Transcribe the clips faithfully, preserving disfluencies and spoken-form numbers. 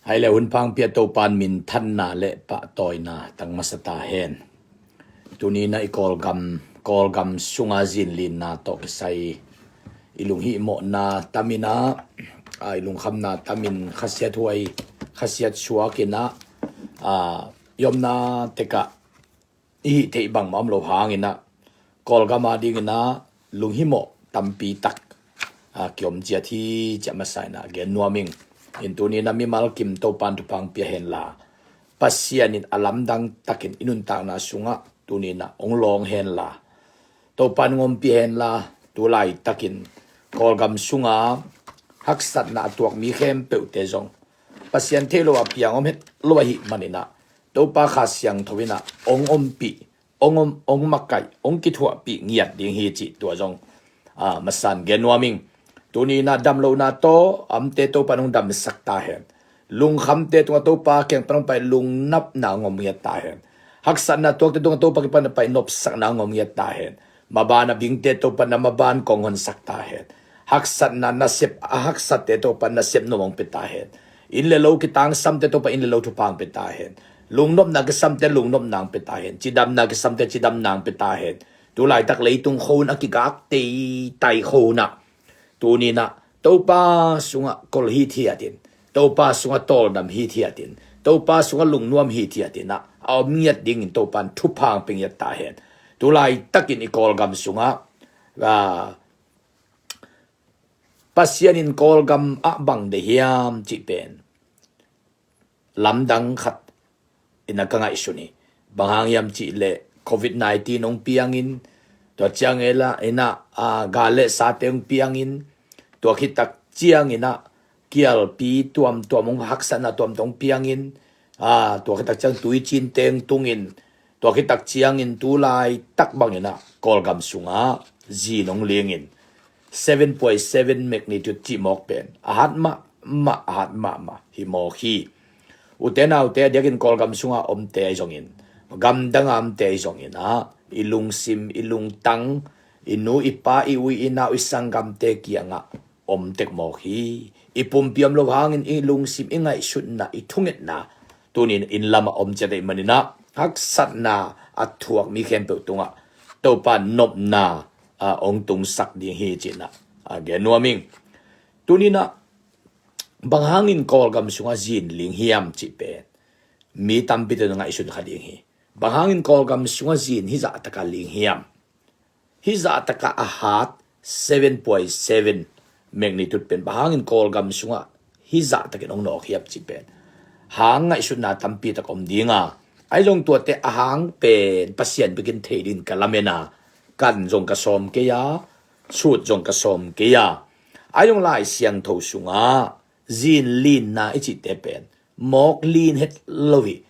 Ai le hun pangpia Topan minthanna le pahtawina tang masa ta hen. Tuni na i Kawlgam, Kawlgam sunga zinlinna tawh kisai i lunghihmawhna tamin ah, a, i lungkhamna tamin khasiat huai, khasiat suakin ah, a, i omna tekah i hih theih bangmah om lo hangin ah, Kawlgam a dingin ah lunghimawh tampi tak, a, kiom ciat hi, ciah masa in ah gen nuam ing. In tuni na mimal kim Topan thupha pia henla, Pasian in a lamdang takin i nuntakna sungah tuni na hong lawng henla, Topan hong ompih henla, tu laitakin Kawlgam sunga haksatna a tuak mi khempeuhte zong Pasian theih lo a piang om het lo ahih manin ah, Topa Kha Siangtho in ah hong ompih, hong om, hong makaih, hong kithuahpih ngiat ding hi cih tua zong, a, masa in gen nuam ing. Tuni na damlohna tawh a omte Topan hong damsak ta hen. Lungkhamte tungah Topa kiang pan hong pai lungnopna hong om ngiat ta hen. Haksatna tuakte tungah Topa kiang pan hong pai nopsakna hong om ngiat ta hen. Maban a bingte Topan na maban kong honsak ta hen. Haksatna nasep a haksatte Topan nasep nuam hong pia ta hen. Inn le lo kitangsamte Topan inn le lo thupha hong pia ta hen. Lungnopna kisamte lungnopna hong pia ta hen. Cidamna kisamte cidamna hong pia ta hen. Tu laitak leitung khawng a kigak teitai khawng ah, tuni na Topa sungah kol hithiatin, Topa sungah tawldam hithiatin, Topa sungah lungnuam hithiatin ah, a om ngiat dingin Topan thupha hong pia ngiat ta hen. Tu laitakin i Kawlgam sungah, a, Pasian in Kawlgam ah bang deih hiam cih pen lamdang khat in ah ka ngaihsun hi. Bang hang hiam cih leh covid nineteen hong piangin, tua ciang ei la in ah, a, gal le sate hong piangin, tua khit tak ciangin ah kialpi tuamtuam hong, haksatna tuamtuam hong piangin, a, tua khit tak ciang tuicin teng tungin, tua khit tak ciangin tu laitak bangin ah Kawlgam sungah zin hong lingin seven point seven magnitude cih mawk pen a hat mahmah, a hat mahmah hi mawk hi. Ute naute, a diakin Kawlgam sunga omte ahi zongin, gamdanga omte ahi zongin ah, i lungsim, i lungtang, i nu, i pa, i u, i nau, i sanggamte kiangah om tek mawk hi. I pumpi om lo hangin i lungsim, i ngaihsutna, i thungetna tunin inn lamah om ciat ahih manin ah, haksatna a thuak mi khempeuh tungah Topa nopna, a, hong tungsak ding hi cih in ah, a, gen nuam ing. Tuni na bang hangin Kawlgam sungah zin ling hiam cih pen mi tampite in ngaihsun kha ding hi. Bang hangin Kawlgam sungah zin hih zah takah ling hiam? Hih zah takah a hat seven point seven magnitude pen bang hangin Kawlgam sungah hih zah takin hong nawk hiam cih pen hang ngaihsutna tampi tak om ding a, ahi zong tuate a hang pen Pasian bekin thei dingin ka lamen a, kan zong ka sawm kei a, sut zong ka sawm kei a, ahi zong Lai Siangtho sungah zin linna i cihte pen mawk lin het lo hi.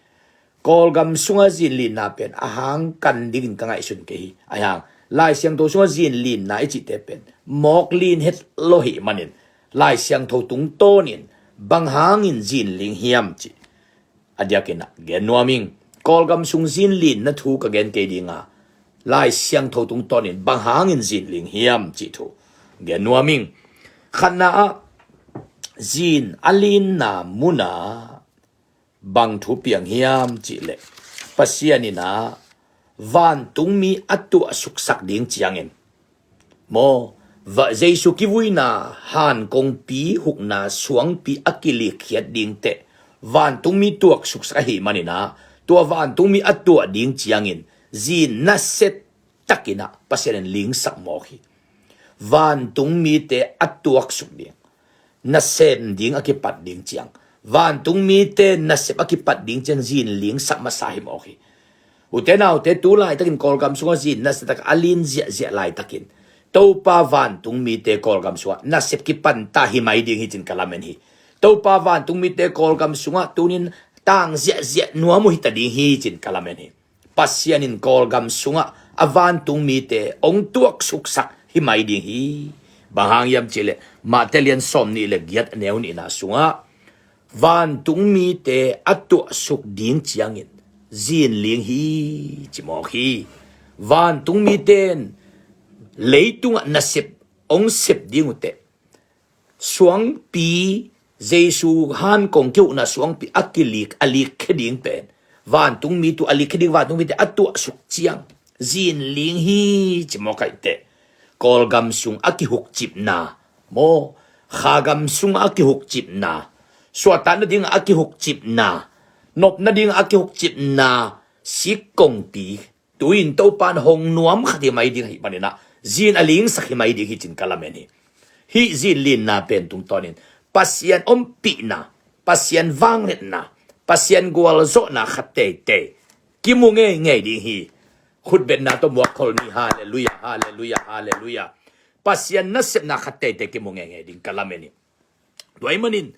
Kawlgam sungah zin linna pen a hang kan dingin ka ngaihsun kei hi. Ahi hang Lai Siangtho sungah zin linna i cihte pen mawk lin het lo hi manin, Lai Siangtho tungtawnin bang hangin zin ling hiam cih a diakin ah gen nuam ing. Kawlgam sung zin linna thu ka gen kei ding a, Lai Siangtho tungtawnin bang hangin zin ling hiam cih thu gen nuam ing. Khatna ah, zin a linna munah bang thu piang hiam cih leh, Pasian in ah vantungmi a tuahsuksak ding ciangin, maw, va, Jesu kivuina, hankongpi hukna suangpi a kilikkhiat dingteh vantungmi tuaksuksak ahih manin ah, tua vantungmi a tuah ding ciangin zin nasia takin ah Pasian in lingsak mawk hi. Vantungmite a tuaksuk ding, nasem ding a kipat ding ciang, vantungmite nasep a kipat ding ciang zin lingsak masa hi mawk hi. Ute naute, tu laitakin Kawlgam sungah zin nasia tak a lin ziahziah laitakin, Topa vantungmite Kawlgam sungah nasep kipanta hi mai ding hi cin ka lamen hi. Topa vantungmite Kawlgam sungah tunin tang ziahziah nuam uh hita ding hi cin ka lamen hi. Pasian in Kawlgam sungah a vantungmite hong tuaksuksak hi mai ding hi. Bang hang hiam cih leh, Mate lian sawm nih le giat a neu nihna sungah, vantungmite a tuahsuk ding ciangin zin ling hi, ci mawk hi. Vantungmite in leitungah nasep hong sep ding uh teh, suangpi Jesu han kong kihukna suangpi a kilik, a likkhia ding pen, vantungmi tu a likkhia ding, vantungmite a tuahsuk ciang zinling hi ci mawk ahih teh, Kawlgam sung a kihukcipna maw, Khagam sung a kihukcipna, suahtak nading a kihukcipna, nop nading a kihukcipna sik kongpi, tu-in Topan hong nuam khat hi mai ding ahih manin ah, zin a lingsak hi mai ding hi cin ka lamen hi. Hih zinlinna pen tungtawnin Pasian ompihna, Pasian vangliatna, Pasian gualzawhna khat teitei kimu ngeingei ding hi. Khutbetna tawh muakkholh ni. Halleluiah, halleluiah, halleluiah. Pasian nasepna khat teitei kimu ngeingei ding ka lamen hi. Tua ahih manin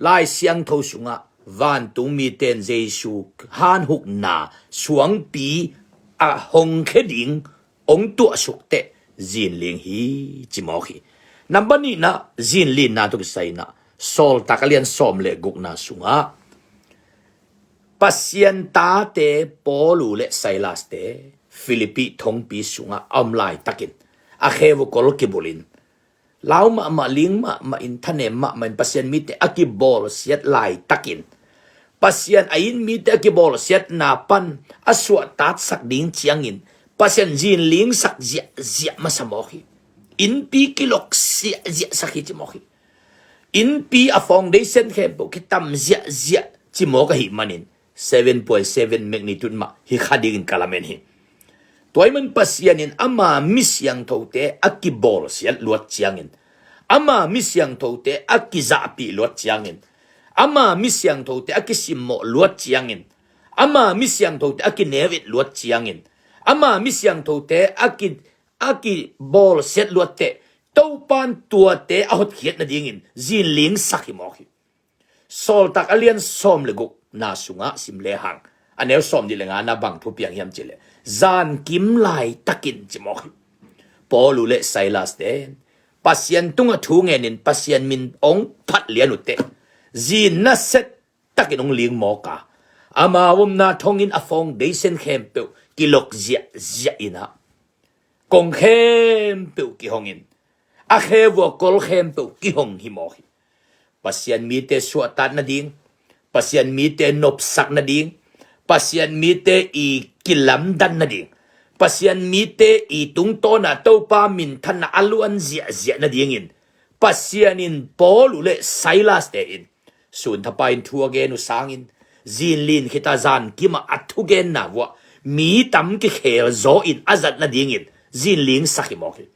Lai Siangtho sungah vantungmite in Jesu hanhukna suangpi a hong khia ding hong tuahsuk teh zinling hi ci mawk hi. Nambat nihna, zinlinna tawh kisai-in ah Sawltak a lian sawm le gukna sungah Pasian tate Paulu le Silaste Philippi thongpi sungah a om laitakin a kheu uh kol kibulhin, lau mahmah, ling mahmah in, thanem mahmah in Pasian mite a kibawlsiat laitakin, Pasian a it mite a kibawlsiatna pan a suahtaksak ding ciangin Pasian zinlingsak ziahziah masa mawk hi. Innpi kilok ziahziahsak hi ci mawk hi. Innpi a foundation khempeuh kitam ziahziah ci mawk ahih manin seven point seven magnitude mah hi kha dingin ka lamen hi. Tua ahih man Pasian in ama mi siangthote a kibawlsiat luat ciangin, ama mi siangthote a kizahpih luat ciangin, ama mi siangthote a kisimmawh luat ciangin, ama mi siangthote a kineu-et luat ciangin, ama mi siangthote a ki, a kibawlsiat luat teh Topan tuate a hotkhiat nadingin zinlingsak hi mawk hi. Sawltak a lian sawm le gukna sungah sim lehang, a neu sawm nih le ngana bang thu piang hiam cih leh, zankim laitakin ci mawk hi. Paulu le Silaste Pasian tungah thu ngenin Pasian min hong phat lian uh teh zin nasia takin hong ling mawk a, amau omna thonginn a foundation khempeuh kilok ziahziah in ah, kong khempeuh kihongin, a kheu uh a kol khempeuh kihong hi mawk hi. Pasian mite suahtak nading, Pasian mite nopsak nading, Pasian mite i kilamdan nading, Pasian mite i tungtawna Topa minthanna a luan ziahziah nadingin Pasian in Paulu le Silaste in sunthapai in thu a gen uh sangin, zinlin khita zankim ah a thugenna vuah mi tam kikhel zaw in a zat nadingin zinlingsak hi mawk hi.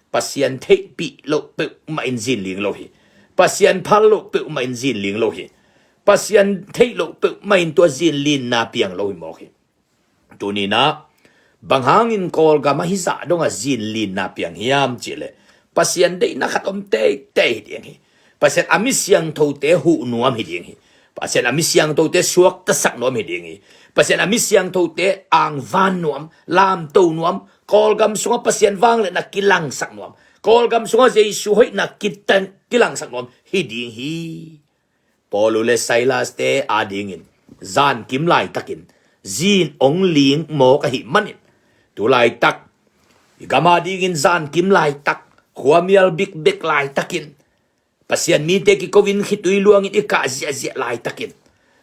Pasian theihpih loh peuhmah in zinling lo hi. Pasian phal loh peuhmah in zinling lo hi. Pasian theih loh peuhmah in tua zinlinna piang lo hi mawk hi. Tuni-in ah bang hangin Kawlgam ah hizah dongah zinlinna piang hiam cih leh, Pasian deihna khat om teitei hi ding hi. Pasian a mi siangthote huh nuam hi ding hi. Pasian a mi siangthote suaktasak nuam hi ding hi. Pasian a mi siangthote angvan nuam, lamto nuam, Kawlgam sungah Pasian vangliatna kilangsak nuam, Kawlgam sungah Jesu hoihna kitan, kilangsak nuam hi ding hi. Paulu le Silaste adingin zankim laitakin zin hong ling mawk ahih manin, tu laitak i gam adingin zankim laitak, khuamial bikbek laitakin, Pasian mite kiko-in khitui luangin i kah ziahziah laitakin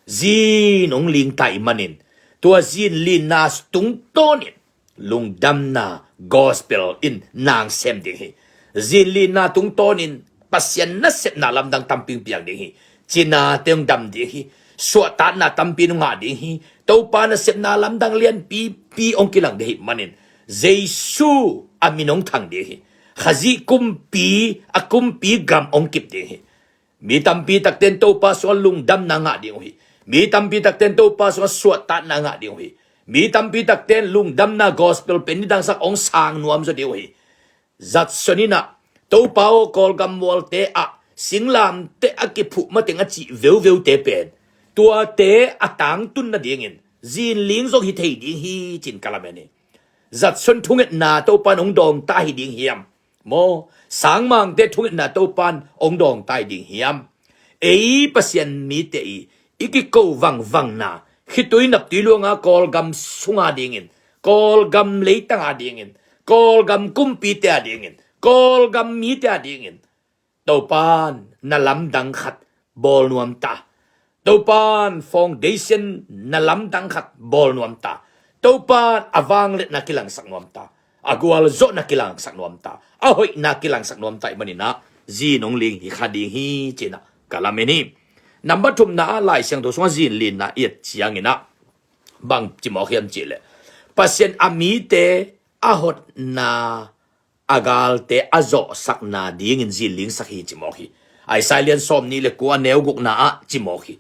zin hong ling ta ahih manin, tua zinlinna tungtawnin lungdamna gospel in nang sem ding hi. Zinlinna tungtawnin Pasian nasepna lamdang tampi hong piang ding hi. Cinate hong dam ding hi. Suahtakna tampi hong ngah ding hi. Topa nasepna lamdang lianpipi hong kilang ding ahih manin, Jesu a min hong thang ding hi. Khazih kumpi, a kumpi gam hong kip ding hi. Mi tampi takte in Topa sungah lungdamna ngah ding uh hi. Mi tampi takte in Topa sungah suahtakna ngah ding uh hi. Mi tampi takte in lungdamna gospel pen nidangsak hong sang nuam zaw ding uh hi. Judson in ah, Topa aw, Kawlgam mualte ah singlamteh a kiphuh mateng a cih veuveute pen, tuate a tangtun nadingin zinling zong hi thei ding hi, ci-in ka lamen hi. Judson thungetna Topa in hong dawngta hi ding hiam? Maw, sangmangte thungetna Topa in hong dawngta hi ding hiam? Ei Pasian mite i, i kiko vangvangna, khitui naptui luanga Kawlgam sunga dingin, Kawlgam leitanga dingin, Kawlgam kumpite adingin, Kawlgam mite adingin, Topa in na lamdang khat bawl nuam ta. Topan foundation na lamdang khat bawl nuam ta. Topan a vangliatna kilangsak nuam ta. A gualzawhna kilangsak nuam ta. A hoihna kilangsak nuam ta ahih manin ah zin hong ling hi kha ding hi ci-in ah ka lamen hi. Number thumna ah Lai Siangtho sungah zin linna i et ciangin ah bang ci mawk hiam cih leh, Pasian a mite a hotna, a galte a zawhsakna dingin zin lingsak hi ci mawk hi. Isaiah lian sawm nih le kua a neu gukna ah ci mawk hi.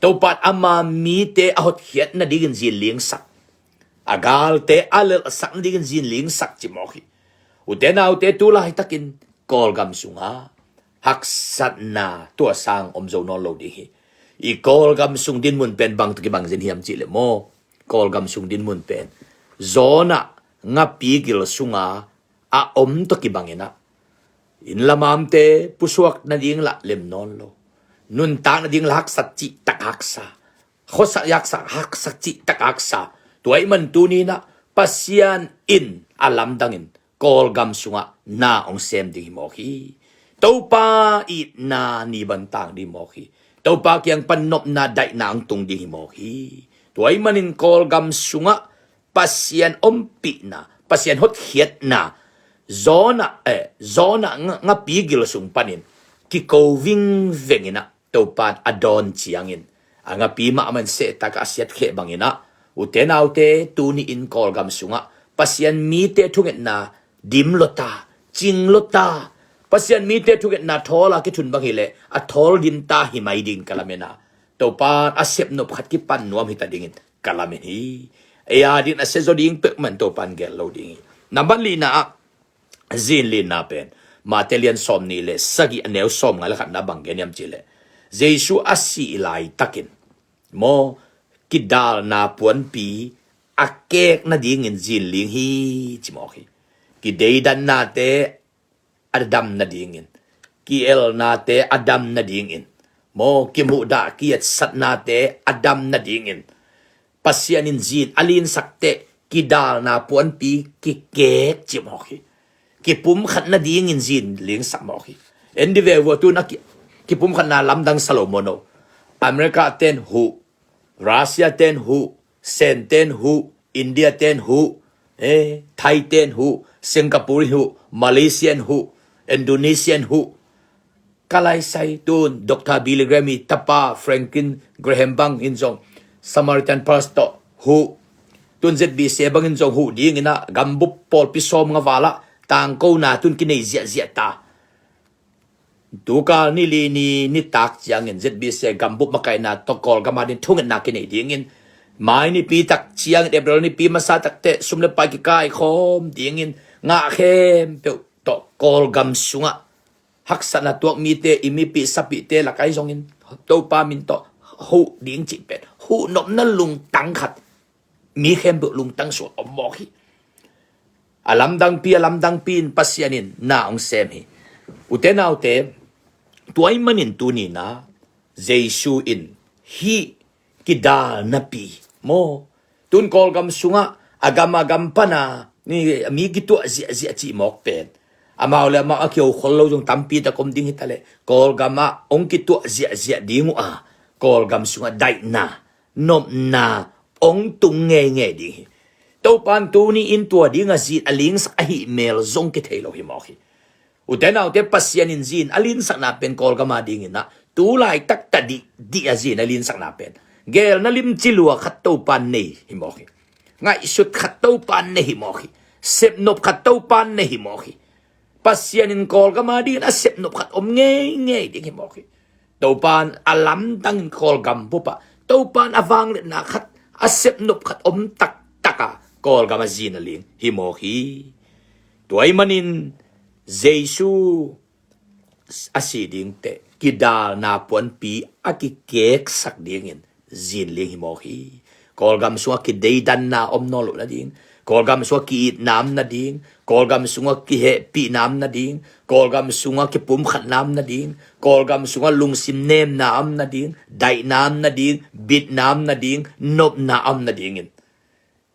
Topan ama mite a hotkhiat nadingin zin lingsak, a galte a lelhsak nadingin zin lingsak ci mawk hi. Ute naute, tu laitakin Kawlgam sungah haksatna tua sang om zo nawn lo ding hi. I Kawlgam sung dinmun pen bang tawh kibang zin hiam cih leh maw, Kawlgam sung dinmun pen Jonah ngapi gil sunga a om tawh kibangin ah, inn lamamte pusuak nading lah lem nawn lo, nuntak nading lah haksa cihtak haksa, khuasak yaksak haksa cihtak haksa. Tua ahih man tuni-in ah Pasian in a lamdangin Kawlgam sungah na hong sem ding hi mawk hi. Topa itna ni bang tang ding hi mawk hi. Topa kiang pan nopna daihna hong tung ding hi mawk hi. Tua ahih manin Kawlgam sungah Pasian ompihna, Pasian hotkhiatna, Jonah, eh, Jonah nga-, ngapi gil sung panin kiko vingvengin ah Topan a dawn ciangin, a ngapi mahmah in sehtak a siatkheh bangin ah, ute naute, tuni-in Kawlgam sungah Pasian mite thungetna dim lo ta, cing lo ta. Pasian mite thungetna thawl a kithun bang hileh a thawl dim ta hi mai dingin ka lamen a, Topan a sepnop khat kipan nuam hi ta dingin ka lamen hi. Ei a dingin a sia zaw ding peuhmah in Topan gel lo ding hi. Nambat lina ah zin linna pen Mate lian sawm nih le sagih a neu sawm nga le khatna bang gen hiam cih leh, Jesu a sih laitakin maw, kidalna puanpi a kek nadingin zin ling hi ci mawk hi. Kideidannate a dam nadingin, ki-elnate a dam nadingin, maw, kimuhdah ki-etsatnate a dam nadingin Pasian in zin a linsak teh kidalna puanpi kikek ci mawk hi. Kipumkhat nadingin zin lingsak mawk hi. En dih ve vua, tu-in a ki-, kipumkhatna lamdang sa lo maw no. America ten huh, Russia ten huh, Sen ten huh, India ten huh, eh, Thai ten huh, Singapore huh, Malaysian huh, Indonesian huh. Ka laisai tun Doctor Billy Graham i tapa Franklin Graham bangin zong Samaritan Purse tawh huh. Tun Z B C bangin zong huh dingin ah gambup pawlpi sawm nga val ah tangkona tun kinei ziahziah ta. Tukal ni li ni nitak ciangin Z B C gambup makaihna tawh Kawlgam a ding thungetna kinei dingin, mai nipi tak ciangin April nipi masa takteh sum le pai kikaikhawm dingin ngah khempeuh tawh Kawlgam sungah haksatna tuak mite, i mipih sapihte lakai zongin Topa min tawh huh ding cih pen huhnopna lungtang khat mi khempeuh lungtang sungah om mawk hi. A lamdangpi, a lamdangpi in Pasian in na hong sem hi. Ute naute, tua ahih manin tuni-in ah Jesu in hih kidalnapi maw, tun Kawlgam sungah a gam a gam pana ni mi kituah ziahziah cih mawk pen, amau le amau a kiho khol lo zong tampi tak om ding hi ta leh, Kawlgam ah hong kituah ziahziah ding uh a, Kawlgam sungah daihna, nopna hong tung ngeingei ding hi. Topan tuni-in tua ding a zin a lingsak ahih mel zong kithei lo hi mawk hi. Ute naute, Pasian in zin a linsakna pen Kawlgam a dingin ah tu laitak tadih dih a zin a linsakna pen gelna limci lua khat Topan nei hi mawk hi. Ngaihsut khat Topan nei hi mawk hi. Sepnop khat Topan nei hi mawk hi. Pasian in Kawlgam a dingin a sepnop khat om ngeingei ding hi mawk hi. Topan a lamdangin Kawlgam bup ah Topan a vangliatna khat, a sepnop khat om taktak a Kawlgam a zin a ling hi mawk hi. Tua ahih manin Jesu a sih ding teh kidalna puanpi a kikeksak dingin zin ling hi mawk hi. Kawlgam sungah kideidanna om nawn loh nading, Kawlgam sungah ki-itna om nading, Kawlgam sungah kihehpihna om nading, Kawlgam sungah kipumkhatna om nading, Kawlgam sungah lungsim nemna om nading, daihna om nading, bitna om nading, nopna om nadingin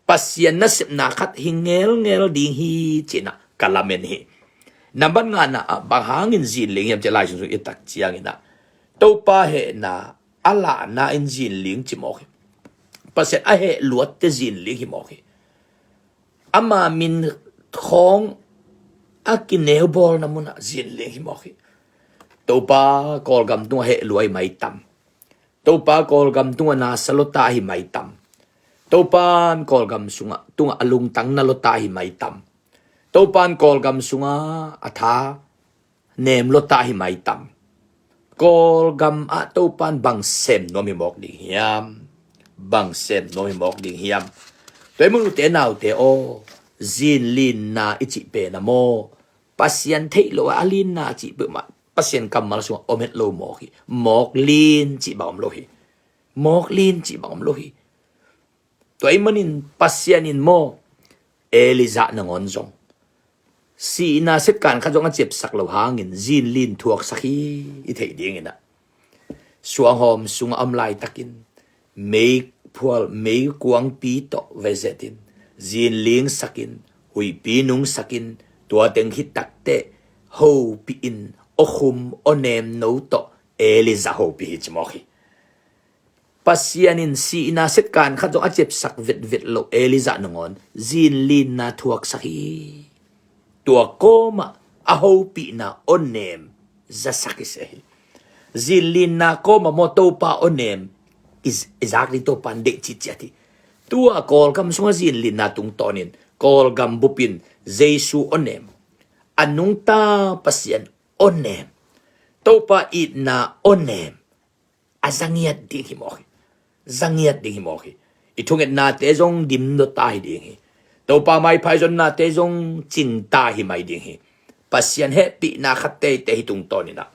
Pasian nasepna khat hi ngelngel ding hi ci-in ah ka lamen hi. Nambat ngana ah bang hangin zin ling hiam cih leh Lai Siangtho i et tak ciangin ah Topa hehna a lahna in zinling ci mawk hi. Pasian a heh luatte zinling hi mawk hi. Ama min khawng a kineubawlna munah zinling hi mawk hi. Topa Kawlgam tungah heh lua hi maitam. Topa Kawlgam tungah nasa lota hi maitam. Topan Kawlgam sungah tungah a lungtang na lota hi maitam. Topan Kawlgam sungah a tha nem lota hi maitam. Kawlgam ah Topan bang sem nuam hi mawk ding hiam? Bang sem nuam hi mawk ding hiam? Tua i mun ute naute aw, zinlinna i cih pen a maw, Pasian theih lo a linna cih peuhmah Pasian kammal sungah om het lo mawk hi. Mawk lin cih bang om lo hi. Mawk lin cih bang om lo hi. Tua i manin Pasian in maw, Elijah nangawn zong sihna setkan khat zong a ciapsak lo hangin zinlin thuaksak hi. I theih dingin ah, suanghawm sungah om laitakin meiphual meikuangpi tawh vezetin zinlingsakin, huihpi nungsakin, tua teng khit takteh hopihin awkhum awnem no tawh Elijah hopih hi ci mawk hi. Pasian in sihna setkan khat zong a ciapsak vetvet lo Elijah nangawn zinlinna thuaksak hi. Tua kawmah a hopihna awnem zasak hi se hi. Zinlinna kawmah maw Topa awnem i zak ding Topa in deih citciat hi. Tua Kawlgam sungah zinlinna tungtawnin Kawlgam bupin Jesu awnem, a nungta Pasian awnem, Topa itna awnem a zangiat ding hi mawk hi. Zangiat ding hi mawk hi. I thungetnate zong dim lota hi ding hi. Topa maiphai zonnate zong cingta hi mai ding hi. Pasian hehpihna khat teitei hi tungtawninah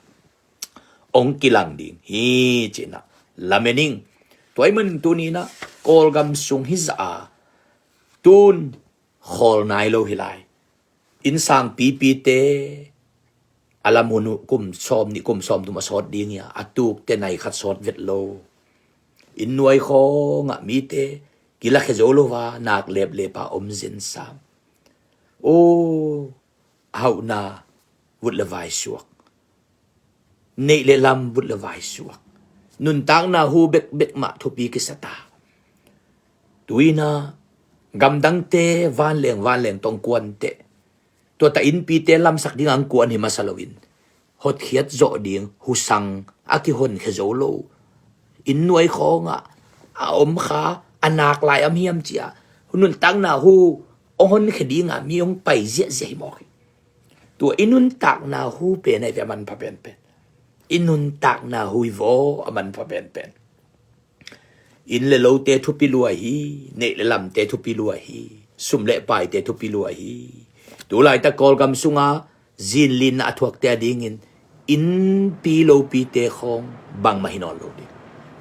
hong kilang ding hi cinah lamen ing. Tua i manin tuninah Kawlgam sung hizah a tun khawl nai lo hi lai. Innsang pipite a lam hun uh kum sawm nih kum sawm thum a sawt ding hi a, a tukte nai khat sawt vet lo. Inn nuai khawngah mite kilakhia zo lo a nak leplep a om zensam. O, a hauhna vut le vai suak. Neih le lam vut le vai suak. Nuntakna hu bekbek mah thupi kisata. Tuina gamdangte vanleng vanleng tong kuanteh. Tua ta innpite lamsak ding ang kuan hi masa loin hotkhiat zawh ding husang a kihonkhia zo lo. Inn nuai khawngah a om kha a nak lai am hiam cia nuntakna hu hong honkhia dinga mi hong pai ziahziah hi mawk hi. Tua i nuntakna hu pen ahi ve a manpha penpen. I nuntakna hu hi vaw a manpha penpen. Inn le lote thupi lua hi. Neih le lamte thupi lua hi. Sum le paite thupi lua hi. Tulaitak Kawlgam sunga zinlinna a thuakte a dingin innpi lopite khawng bangmah hi nawn lo ding.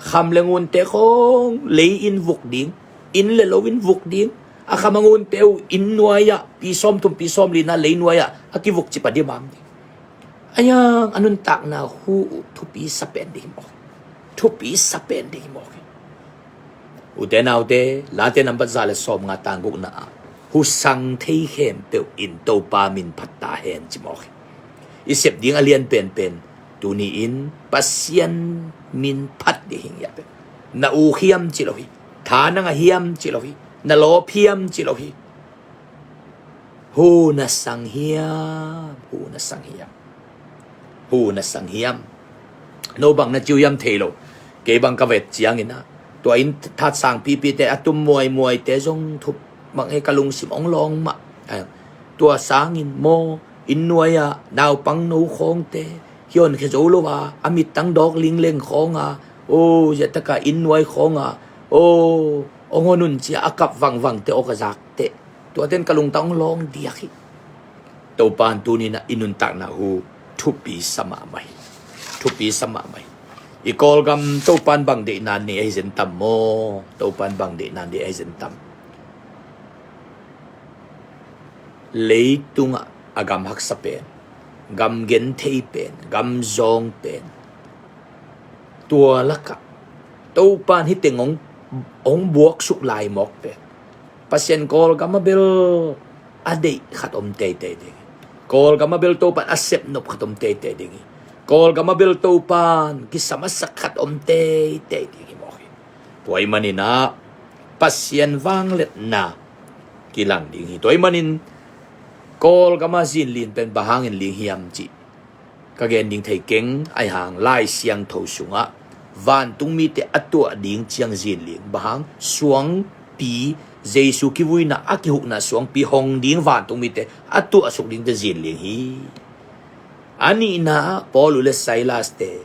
Kham le ngunte khawng lei in vuk ding. Inn le lo in vuk ding. A kham a ngunte uh inn nuai-ah pi sawm thum pi sawm lina lei nuai-ah a kivuk cip a dimam ding. Ayang a nuntakna hu uh thupi sapen ding hi mawk hi. Thupi sapen ding hi mawk hi. Ute naute, Late nambat za le sawm nga tang gukna ah husang thei khempeuh in Topa min phat ta hen ci mawk hi. I sep ding a lian penpen tuni in Pasian min phat ding hi ngiat pen. Na u khiam ci lo hi. Tha nang a hiam ci lo hi. Na lawp hiam ci lo hi. Hu na sang hiam, hu na sang hiam, hu na sang hiam. No bang na ciu hiam thei lo. Kei bang ka vet ciangin ah tua in that sang pipite a tum muaimuaite zong thup mang e ka lungsim ong lawng mah. Tua sangin maw inn nuai-ah naupang no khawngte kion khia zo lo a a mittang dawk lingleng khawnga o ziahtaka inn nuai khawnga o ong hon un cia a kap vangvangte aw ka zak teh. Tuaten ka lungtang hong lawng diak hi. Topa in tuninah i nuntakna hu thupi sa mahmah hi. Thupi sa mahmah hi. I Kawlgam Topa in bang deihna nei ahi zen tam maw? Topa in bang deihna nei ahi zen tam? Leitungah a gam haksa pen, gam genthei pen, gam zawng pen, tua lakah Topa in hiteng hong, hong buaksuk lai mawk pen Pasian Kawlgam a bel a deih khat om teitei ding hi. Kawlgam a bel Topa in a sepnop khat om teitei ding hi. Kawlgam a bel Topan kisam a sak khat om teitei ding hi mawk hi. Tua ahih manin ah Pasian vangliatna kilang ding hi. Tua ahih manin Kawlgam a zinlin pen bang hangin ling hiam cih ka gen ding thei keng, ahih hang Lai Siangtho sungah vantung mite a tuah ding ciang zinling, bang hang, suangpi, Jesu kivuina a kihukna suangpi hong ding vantung mite a tuahsuk dingte zinling hi. A nihna ah Paul le Silas te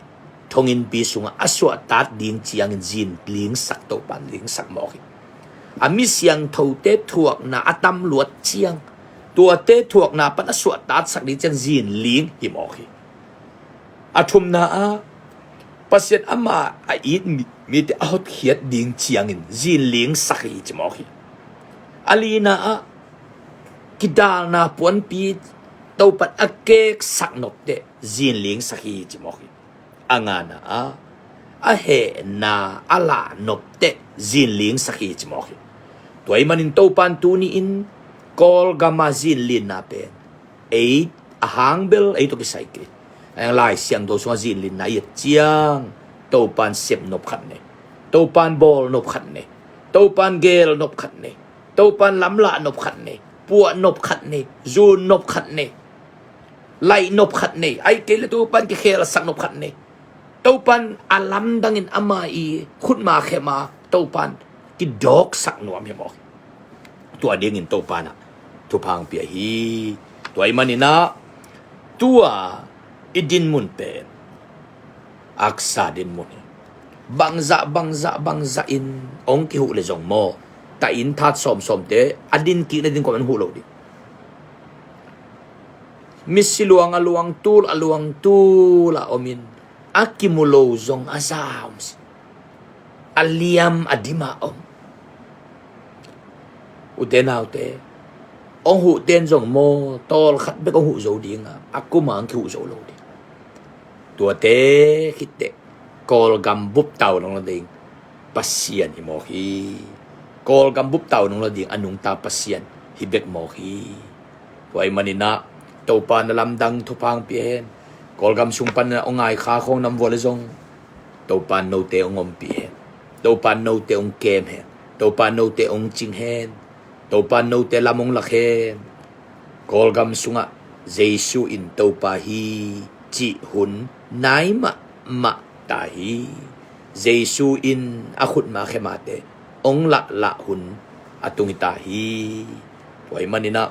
thonginpi sungah a suahtat ding ciangin zinlingsak, Topan lingsak mawk hi. A mi siangthote thuakna a tamluat ciang, tuate thuakna pan a suahtatsak ding ciang zinling hi mawk hi. A thumna ah Pasian ama a it mi, mite a hotkhiat ding ciangin zinlingsak hi ci mawk hi. A lina ah kidalna puanpi Topan a keksak nopte zinlingsak hi ci mawk hi. A ngana ah a hehna a lah nopte zinlingsak hi ci mawk hi. Tua ahih manin Topan tuni-in Kawlgam a zinlinna pen ei a hang bel ei tawh kisai kei. Ahih hang Lai Siangtho sungah zinlinna i et ciang Topan sep nop khat nei, Topan bawl nop khat nei, Topan geel nop khat nei, Topan lamlah nop khat nei, puah nop khat nei, zun nop khat nei, laih nop khat nei, ahih kei leh Topan kikhelsak nop khat nei. Topan a lamdangin ama i khutma khema Topan kidawksak nuam hi mawk hi. Tua dingin Topan ah thupha hong pia hi. Tua ahih manin ah tua i dinmun pen aksa dinmun hi. Bangzah, bangzah, bangzah in hong kihuh leh zong maw, tahin that sawmsawmte a din kik nading kawm an huh lo ding. Misi luang a luang tul, a luang tul a omin a kimu lo zong a za om si. A liam a dim a om. Ute naute, hong huhte in zong maw, tawlkhat bek hong huh zo ding a, a kum a hong kihuh zo lo ding. Tuate khit teh Kawlgam buptau nong la ding Pasian hi mawk hi. Kawlgam buptau nong la ding a nungta Pasian hi bek mawk hi. Tua ahih manin ah Topan a lamdang thupha hong pia hen. Kawlgam sung pan a hong ngai kha khawng nam vua leh zong Topan note hong ompih hen. Topan note hong kem hen. Topan note hong cing hen. Topan note lam hong lak hen. Kawlgam sungah Jesu in Topa hi cih hun nai mahmah ta hi. Jesu in a khutma khemate hong lahlah hun a tung hi ta hi. Tua ahih manin ah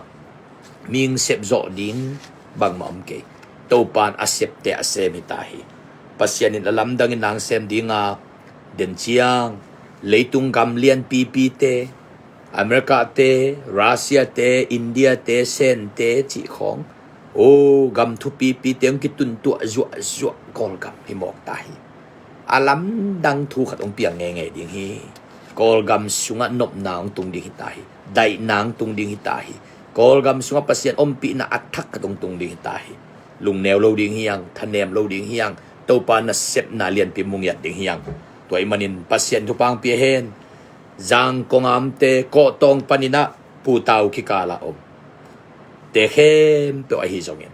mihing sep zawh ding bangmah om kei. Topan a septe a sem hi ta hi. Pasian in a lamdangin nang sem ding a, den ciang leitung gam lianpipite, America te, Russia te, India te, Sen te cih khawng, o, gam thupipite hong kituntuah zuahzuah Kawlgam hi mawk ta hi. A lamdang thu khat hong piang ngeingei ding hi. Kawlgam sungah nopna hong tung ding hi ta hi. Daihna hong tung ding hi ta hi. Kawlgam sungah Pasian ompihna a thak khat hong tung ding hi ta hi. Lungneu lo ding hi hang, thanem lo ding hi hang, Topa nasepna lianpi mu ngiat ding hi hang. Tua ahih manin Pasian thupha hong pia hen. Zangkong a omte, Kawhtawng panin ah Pu Tau kikal a om te khempeuh ahi zongin,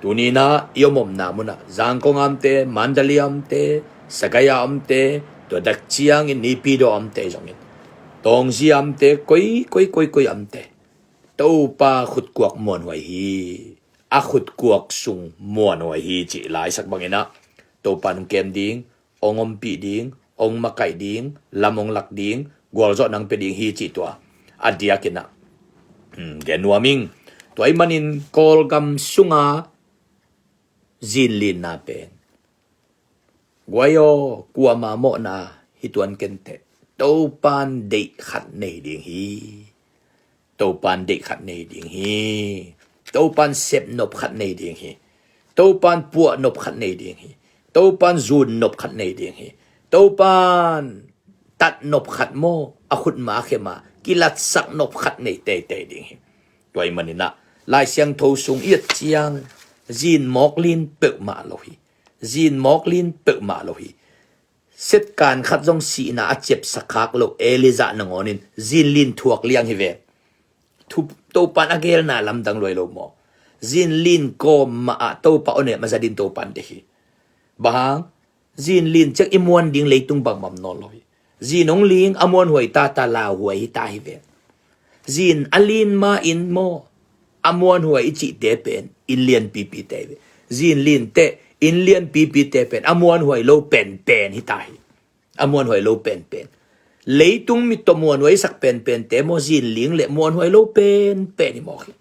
tuni in ah i om omna munah Zangkong a omte, Mandalay a omte, Sagaing a omte, tua dak ciangin Naypyidaw a omte zongin, Taunggyi a omte, koi, koi, koi, koi a omte, Topa khutkuak muanhuai hi. A khutkuak sung muanhuai hi cih laisak bangin ah Topa hong kem ding, hong ompih ding, hong makaih ding, lam hong lak ding, gualzawhna hong pia ding hi cih tua a diakin ah, hmm, gen nuam ing. Tua ahih manin Kawlgam sunga zinlinna pen, guai aw, kuama mawhna hi tuan kenteh, Topan deih khat nei ding hi. Topan deih khat nei ding hi. Topan sep nop khat nei ding hi. Topan puah nop khat nei ding hi. Topan zun nop khat nei ding hi. Topan tat nop khat maw, a khutma khema kilatsak nop khat nei teitei ding hi. Tua ahih manin ah Lai Siangtho sung i et ciang zin mawk lin peuhmah lo hi. Zin mawk lin peuhmah lo hi. Setkan khat zong sihna a ciapsak khak lo Elijah nangawnin zinlin thuak liang hi ve. Thu, Topan a gelna lamdang luai lo maw? Zin lin kawm mah ah Topa aw nem a za ding Topa in deih hi. Bang hang? Zin lin ciang i muan ding leitung bangmah om nawn lo hi. Zin hong ling a muanhuai tata lauhuai hi ta hi ve. Zin a lin ma in maw a muanhuai i cihte pen inn lianpipite hi ve. Zin lin teh inn lianpipite pen a muanhuai lo penpen hi ta hi. A muanhuai lo penpen. Leitung mit tawh muanhuai sak penpente maw zin ling le muanhuai lo penpen hi mawk hi.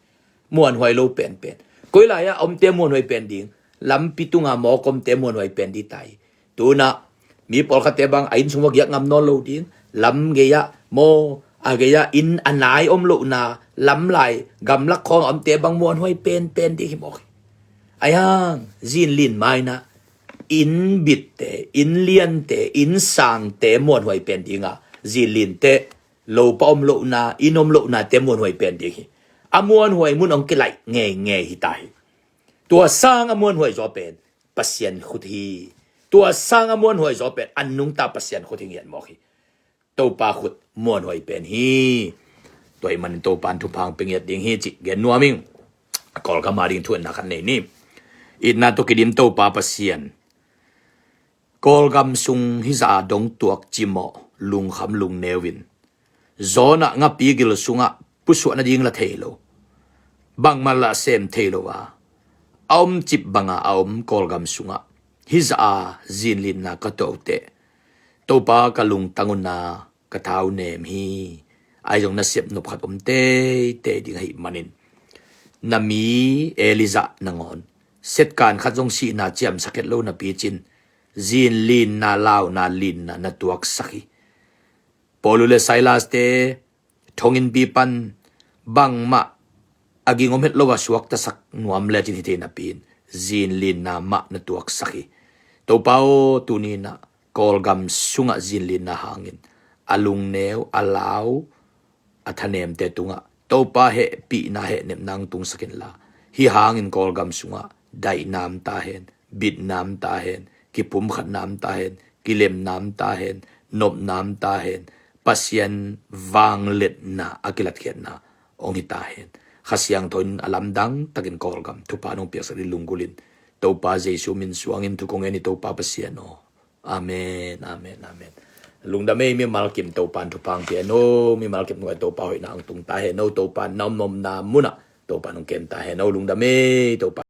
Muanhuai lo penpen. Koi lai-ah a omte muanhuai pen ding. Lampi tunga mawk omte muanhuai pen ding ta hi. Tunah mi pawlkhatte bang a inn sung va giak ngam nawn lo ding. Lam gei-ah maw a gei-ah inn a nai om lohna lam lai gamlak khawng a omte bang muanhuai penpen ding hi mawk hi. Ahi hang zin lin mainah inn bitte, inn liante, inn sangte muanhuai pen dinga zin lin teh lopa om lohna, inn om lohnate muanhuai pen ding hi. A muanhuai mun hong kilaih ngeingei hi ta hi. Tua sang a muanhuai zaw pen Pasian khut hi. Tua sang a muanhuai zaw pen a nungta Pasian khut hi ngiat mawk hi. Topa khut muanhuai pen hi. Tua ahih manin Topa in thupha hong pia ngiat ding hi cih gen nuam ing. Kawlgam a ding thu-etna khat nei ni. Itna tawh kidim Topa Pasian, Kawlgam sung hizah a dongtuak cimawh lungkham lungneu in, Jonah ngapi gil sungah pusuah nading la thei lo, bangmah la sem thei lo a, a omcip banga a om Kawlgam sungah hizah a zinlinna ka tuah uh teh Topa ka lungtang un a ka thau nem hi. Ahi zong na sep nop khat om teitei ding ahih manin na mi Elijah nangawn setkan khat zong sihna ciamsak het lo napi cin zinlinna, launa linna na tuaksak hi. Paul le Silas te thonginnpi pan bangmah a ging om het lo a suaktasak nuam lecin hi thei napi in zinlinna mah na tuaksak hi. Topa aw, tuni inah Kawlgam sungah zinlinna hangin a lungneu, a lau, a thanemte tungah Topa hehpihna, hehnepna hong tungsak inla, hih hangin Kawlgam sungah daihnam ta hen, bitnam ta hen, kipumkhatnam ta hen, kilemnam ta hen, nopnam ta hen, Pasian vangliatna a kilatkhiatna hong hi ta hen. Kha Siangtho in a lamdang takin Kawlgam thupha nong piaksak ding lunggulhin Topa Jesu min suangin thu kong ngen hi Topa Pasian aw. Amen, amen, amen. Lungdam ei, mimal kim Topa in thupha hong pia hen aw, mimal kim nungah Topa hoihna hong tung ta hen aw, Topa in na om nopna munah Topa in hong kem ta hen aw, lungdam ei, Topa.